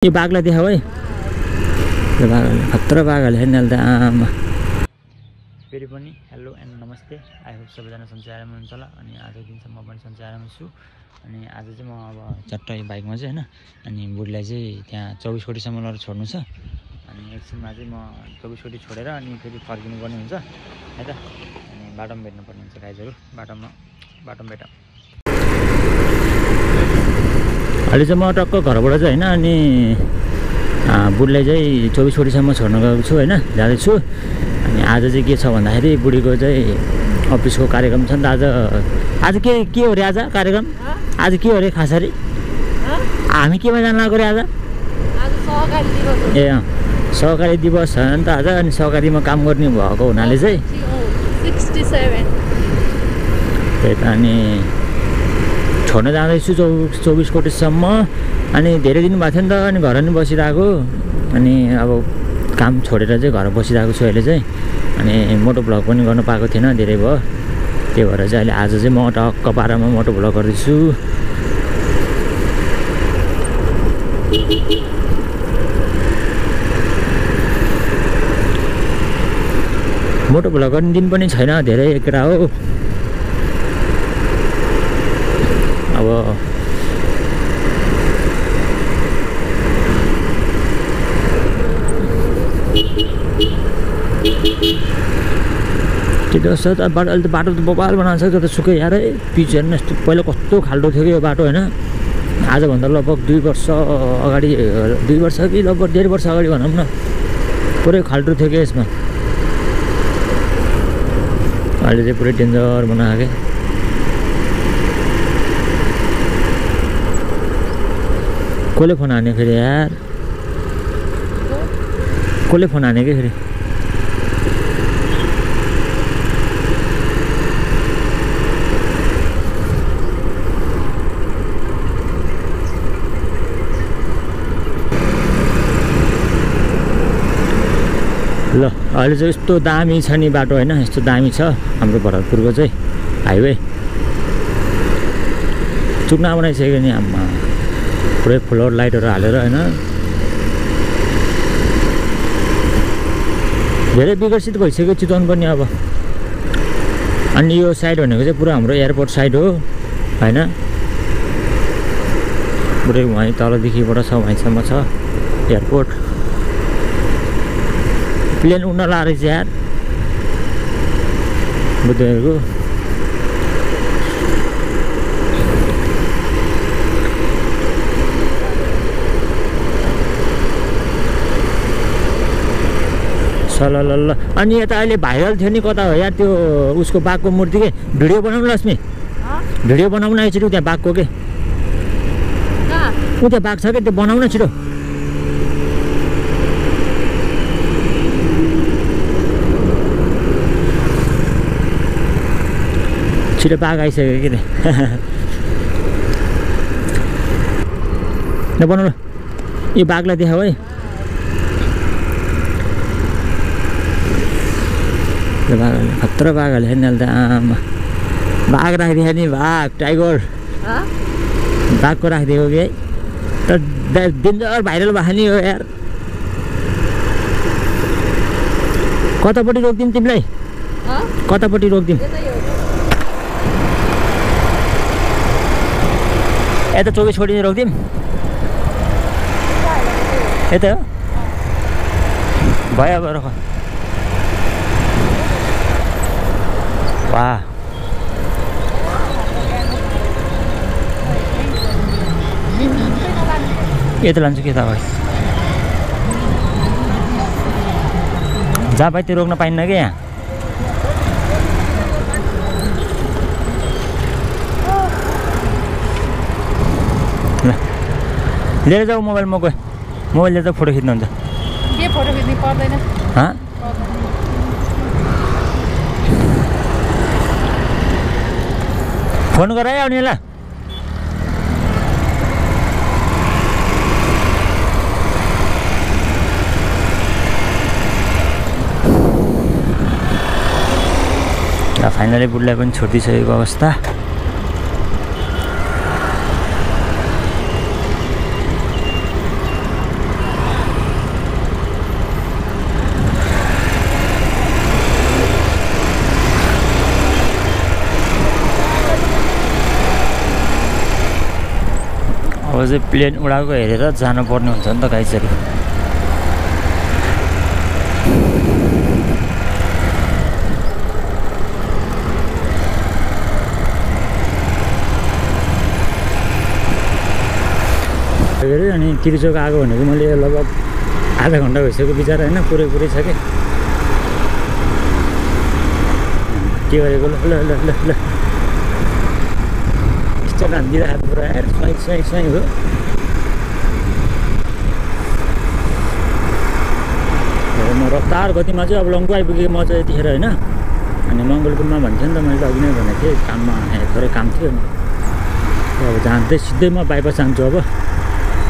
यो बाघलाई देखाऊ है। यो बाघले खतरा बाघले हेर्ने त आमा। फेरि पनि हेलो एन्ड नमस्ते। आई होप सबैजना सन्चै आराम हुनुहुन्छ होला। अनि आजको दिनसम्म म पनि सन्चै आराम छु। अनि आज चाहिँ म अब चट्ट यो बाइकमा चाहिँ होइन, अनि बुढीलाई चाहिँ त्यहाँ 24 कोटीसम्म लगेर छोड्नु छ। अनि एकछिनमा चाहिँ म 24 कोटी छोडेर अनि फेरि फर्किनु पर्ने हुन्छ है त। अनि बाटोमा भेट्नु पर्ने हुन्छ गाइजहरू। बाटोमा भेटौँ। अहिले चाहिँ म टक्क घरबाट चाहिँ होइन, अनि बुढीलाई चाहिँ 24 कोटीसम्म छोड्न गएको छु होइन, जाँदैछु। अनि आज चाहिँ के छ भन्दाखेरि बुढीको चाहिँ अफिसको कार्यक्रम छ नि त। आज के हो रे आज कार्यक्रम? आज के हो रे खास गरी? हामी केमा जान लागेको रे आज? ए अँ, सहकारी दिवस छ नि त आज। अनि सहकारीमा काम गर्ने भएको हुनाले चाहिँ 67 त्यही त। अनि छोड्न जाँदैछु 24 कोटीसम्म। अनि धेरै दिन भएको थियो नि त, अनि घर नि बसिरहेको। अनि अब काम छोडेर चाहिँ घर बसिरहेको छु अहिले चाहिँ। अनि मोटो भ्लग पनि गर्नु पाएको थिएन, धेरै भयो। त्यही भएर चाहिँ अहिले आज चाहिँ म टक्क 12मा मोटो भ्लग गर्दैछु। मोटो भ्लग गर्ने दिन पनि छैन, धेरै एकरा हो। अब त्यो जस्तो त बाटो अहिले त बाटो त बबाल बनाएको छ जतासुकै यार। पिच हेर्नु यस्तो पहिला कस्तो खाल्डो थियो कि यो बाटो होइन। आजभन्दा लगभग 2 वर्ष अगाडि, 2 वर्ष कि लगभग 1.5 वर्ष अगाडि भनौँ न, पुरै खाल्डो थियो कि यसमा। अहिले चाहिँ पुरै डेन्जर बनाएको क्या। कसले फोन हान्यो फेरि यार? कसले फोन हान्यो कि फेरि? ल अहिले चाहिँ यस्तो दामी छ नि बाटो होइन, यस्तो दामी छ हाम्रो भरतपुरको चाहिँ हाइवे। चुक्ना बनाइसक्यो नि आम्मा, पुरै फ्लोर लाइटहरू हालेर होइन। धेरै विकसित भइसक्यो चितवन पनि अब। अनि यो साइड भनेको चाहिँ पुरा हाम्रो एयरपोर्ट साइड हो होइन। पुरै वहीँ तलदेखिबाट छ, वहीँसम्म छ एयरपोर्ट। प्लेन उड्न लागेको रहेछ यार बुद्धहरूको। ल अनि यता अहिले भाइरल थियो नि, कता हो यार त्यो उसको बाघको मूर्ति के? भिडियो बनाउनु लक्ष्मी, भिडियो बनाउन एकचोटि त्यहाँ बाघको के? ऊ त्यहाँ बाघ छ कि, त्यो बनाउन छिटो। छिटो बाघ आइसक्यो कि ल बनाउनु। यो बाघलाई देखाऊ है। यो बाघले खतरा बाघले हेर्ने त आमा। बाघ राखिदिएको नि, बाघ टाइगर बाघको राखिदिएको कि है। तर डेन्जर भाइरल भएको नि हो यार। कतापट्टि रोकिदिउँ तिमीलाई? कतापट्टि रोकिदिउँ? यता 24 कोटी रोकिदिउँ? यता हो भयो अब रख। वाह यता लान्छु कि त भाइ? जहाँ भाइ त्यो रोक्न पाइन्न क्या यहाँ। ल लिएर जाऊ मोबाइल। म गएँ मोबाइल लिएर फोटो खिच्नुहुन्छ? के फोटो खिच्नु पर्दैन? फोन गर है आउने ल। फाइनली बुढलाई पनि छोडिदिइसकेको अवस्था। अब चाहिँ प्लेन उडाएको हेरेर जानुपर्ने हुन्छ नि त गाइजहरू। अनि तिर्चोक आएको भनेको मैले लगभग आधा घन्टा भइसक्यो बिचरा होइन, पुरै छ के गरेको ल ल ल ल ल यस्तो राखिदिरहेको पुरा स्वाइङ हो। म रफ्तार गतिमा चाहिँ अब लङ्गु आइपुगेको म चाहिँ यतिखेर होइन। अनि मङ्गलपुरमा भन्थेँ नि त मैले अघि नै भनेको थिएँ, काममा थोरै काम थियो। अब जाँदै सिधै म बाइपास जान्छु अब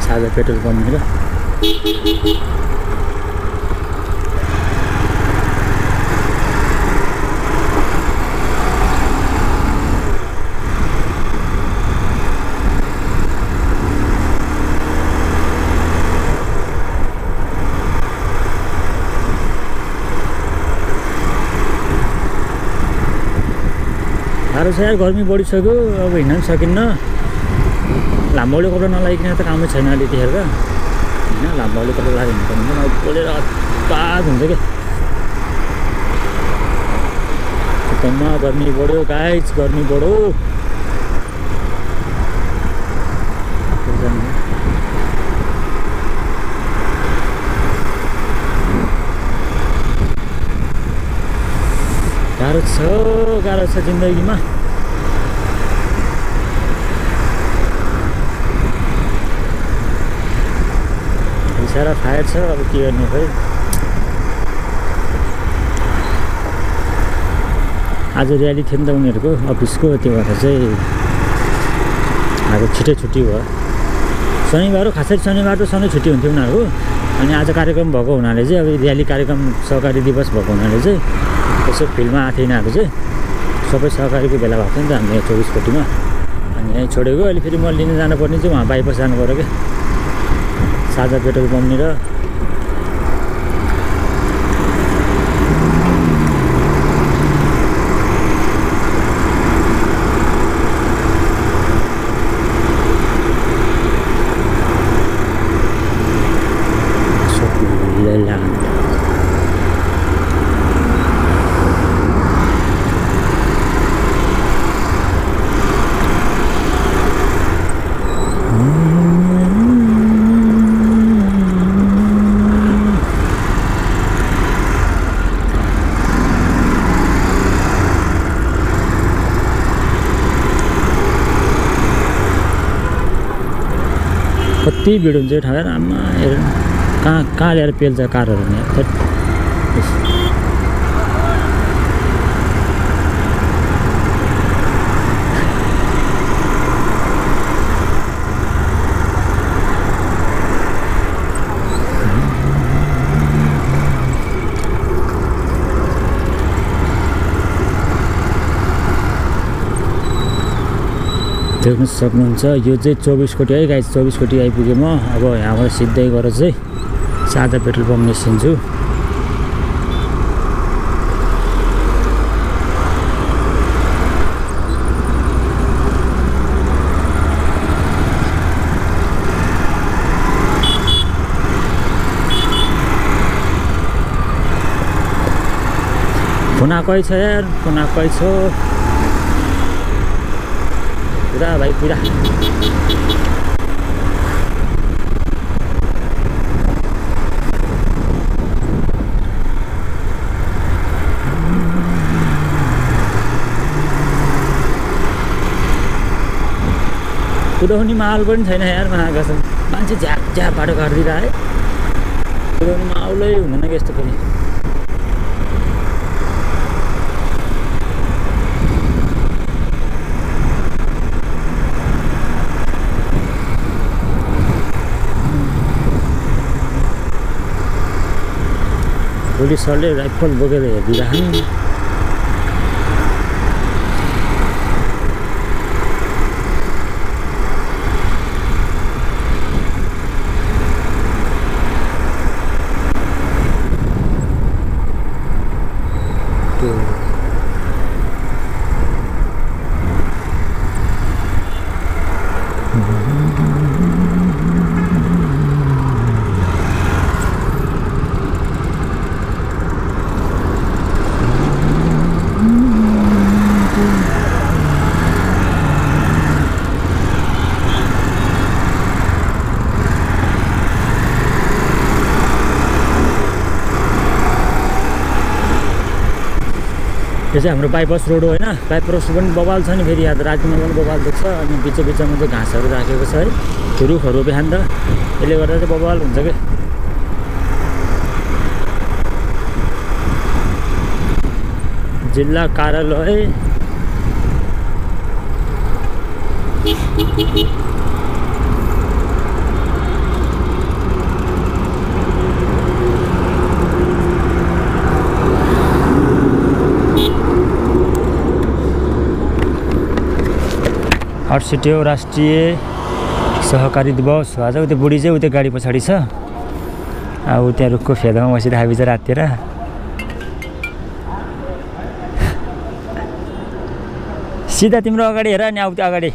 साझा पेट्रोल पम्पतिर। साह्रो छ यार, गर्मी बढिसक्यो, अब हिँड्न पनि सकिन्न। लामोले कपडा नलागिकन त कामै छैन अहिले यतिखेर होइन। लामोले कपडा लाग्यो भने त हुन्छ न, बोलेर हतबाक हुन्छ क्या। एकदममा गर्मी बढ्यो गाइज, गर्मी बढ्यो। गाह्रो छ जिन्दगीमा। सारा फायर छ, अब के गर्ने खै। आज र्याली थियो नि त उनीहरूको अफिसको, त्यो भएर चाहिँ आज छिटै छुट्टी भयो। शनिबार हो, खासै शनिबार त सधैँ छुट्टी हुन्थ्यो उनीहरूको। अनि आज कार्यक्रम भएको हुनाले चाहिँ, अब र्याली कार्यक्रम सहकारी दिवस भएको हुनाले चाहिँ यसो फिल्डमा आएको थिएन। अब चाहिँ सबै सहकारीको भेला भएको थियो नि त हामी यहाँ 24 कोटीमा। अनि यहीँ छोडेको, अहिले फेरि म लिन जानुपर्ने चाहिँ उहाँ बाइपास जानु पऱ्यो क्या, साझा पेट्रोल पम्पनिर। कति भिड हुन्छ यो ठाउँ यार, आमा हेर कहाँ ल्याएर पेल्छ कारहरू नि। देख्न सक्नुहुन्छ यो चाहिँ 24 कोटी है गाइस, 24 कोटी आइपुगेँ म। अब यहाँबाट सिधै गएर चाहिँ साझा पेट्रोल पम्प निस्किन्छु। पुनाकै छ यार, पुनाकै छ पुरा भाइ पुरा। कुदाउने माहौल पनि छैन यार महाकाश, मान्छे झ्याप बाटो काटिदिएर है। कुदाउने माहौलै हुँदैन कि यस्तो पनि। पुलिसहरूले राइफल बोकेर हेरिदिरहेछन्। यो चाहिँ हाम्रो बाइपास रोड हो होइन। बाइपास रोड पनि बबाल छ नि, फेरि यहाँ रातिमा पनि बबाल देख्छ। अनि बिचमा चाहिँ घाँसहरू राखेको छ है, रुखहरू बिहान त, यसले गर्दा चाहिँ बबाल हुन्छ क्या। जिल्ला कार्यालय हर्सिट्यो राष्ट्रिय सहकारी दिवस आज। उता बुढी चाहिँ उता गाडी पछाडि छ, अब त्यहाँ रुखको फेदमा बसिरहेको छ राततिर। सिधा तिम्रो अगाडि हेर नि, अब त्यो अगाडि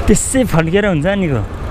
त्यसै फड्केर हुन्छ निको।